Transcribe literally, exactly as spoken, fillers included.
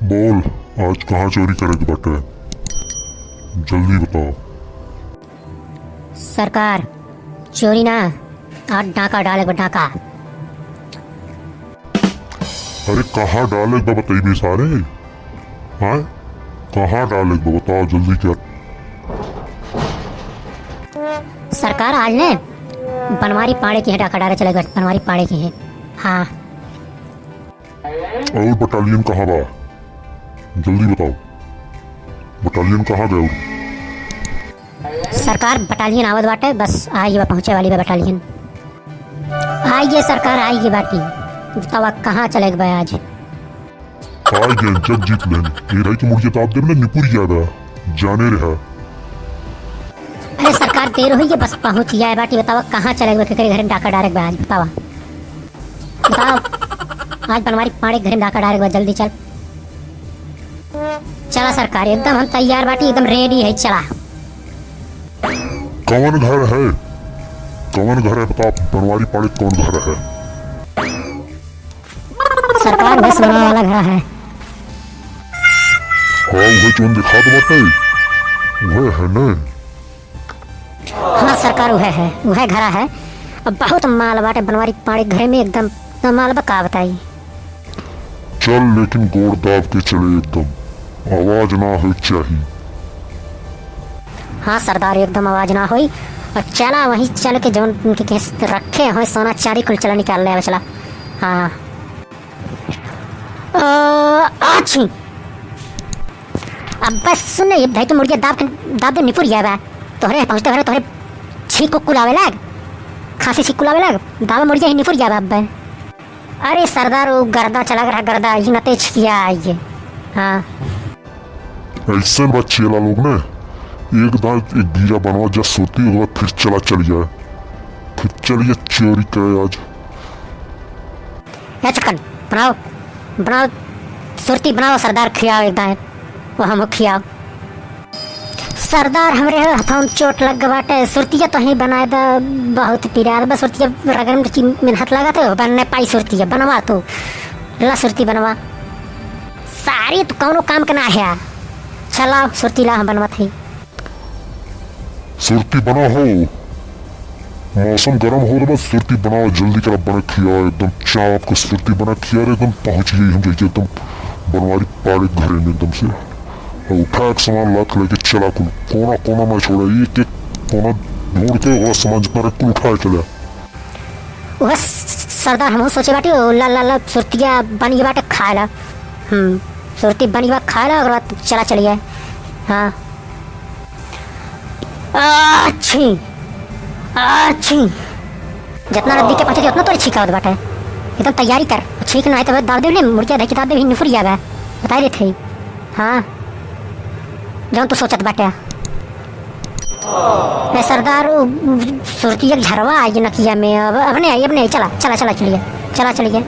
बोल, आज कहाँ चोरी करे के बाटे? जल्दी बताओ। सरकार, चोरी ना, आज डाका डाले के बा, डाका। अरे, कहाँ डाले के बा, बताइबे सारे? हाँ, कहाँ डाले के बा, बताओ जल्दी क्या। सरकार, आज ने बनवारी पाड़े के है डाका डाले चले गए, बनवारी पाड़े के है। हाँ। और बटालियन कहाँ बा? जल्दी बताओ, बटालियन कहाँ गए? सरकार, बटालियन आवत बाटे, बस आई बा, पहुँचे वाली बा बटालियन। आई गे सरकार, आई गे बाटी। बतावा, कहाँ चले के बा आज? आई गे, जग जीत लेन। ए रही के मुड़िया दाब देब ना, निपुर जाबा। जाने रहा। अरे सरकार, देर होई गे, बस पहुँच जाए बाटी। बतावा, कहाँ चले के बा, केकरे घरे डाका डारे के बा आज? बतावा। बताओ, आज बनवारी पाड़े के घरे में डाका डारे के बा, जल्दी चल। चला सरकार, एकदम हम तैयार बाटी, एकदम ready है, चला। कौन घर है? कौन घर है? बताओ, बनवारी पाड़े कौन घर है? सरकार, वह सोना वाला घर है। हाँ, वह जोन दिखात बाटे, वह है ना? हाँ सरकार, उहे है, उहे घरा है। अब बहुत माल बाटे बनवारी पाड़े घरे में, एकदम तो माल बा, का बताई। चल, लेकिन गोड़ दाब के चले, एकदम आवाज ना होए के चाही। हाँ सरदार, एकदम आवाज ना होई। और चला वहीं चल के जौन उनके केस रखे होए सोना चांदी कुल चला निकाल ले, चला। हाँ। अ, आछी। अब बस सुन, ये भाई के मुड़िया दाब के, दाब दे निपुर जाबा। तोहरे पहुँचते घरे तोहरे छींक कुल आवे लाग, खांसी छींक कुल आवे लाग, दाबा मुड़िया ही निपुर जाबा अब। अरे सरदार, वो गर्दा चला रहा, गर्दा, ये नते छिया आइए। हाँ। ऐसन बा चेला लोग ने, एक दांत एक बीरा बनवा जा सोती, ओकर बाद फिर चला चलिया, फिर चलिया चोरी करे आज। ए चक्कन, बनाओ, बनाओ, सुरती बनाओ सरदार, खियाओ एक दाएं, वो हमहू खियाओ। सरदार, हमरे हथवा में चोट लग गए बाटे, सुरतिया तो ही बनाए द, बहुत पीरा बा, सुरतिया रगड़ में की मेहनत लगा तो बन नहीं पाई सुरतिया, बनवा तू, ला सुरती बनवा। सारी तू कौनो काम के ना है, चलाओ सुरती ला, हम बनवत है। सुरती बना हो, मौसम गरम हो रहा, सुरती बनाओ, जल्दी करा, बना खिया, एकदम चाप के सुरती बना खिया रे, एकदम पहुँच गई हम जाइके एकदम बनवारी पाड़े के घरे में एकदम से। और उठा के सामान लात लेके चला कुल, कोना कोना ना छोड़ा, एक एक कोना ढूंढ के वो सामान जितना रहे कुल उठा के चला। वह स-, सरदार हमहू सोचे बाटी, ओ ला ला ला, सुरतिया बन गई बाटे खाए ला। हम्म, सुरती बन गई बा खाए ला, ओकर बाद चला चलिए। हाँ। आछी, आछी। जितना नजदीक के पहुंचे, उतना तोरे छींक आवत बाटे। एकदम तैयारी कर, छींक ना है तो दाब दे, मुर्गिया धई के दाब दे, निफुर जाबे। बताई देत हई। हाँ, जौन तू सोचत बाटे। ए सरदार, उ, उ, सुरतिया के झरवा आई नकिया में, अब, अब नहीं आई, अब नहीं आई, चला, चला, चला, चलिए, चला, चलिए।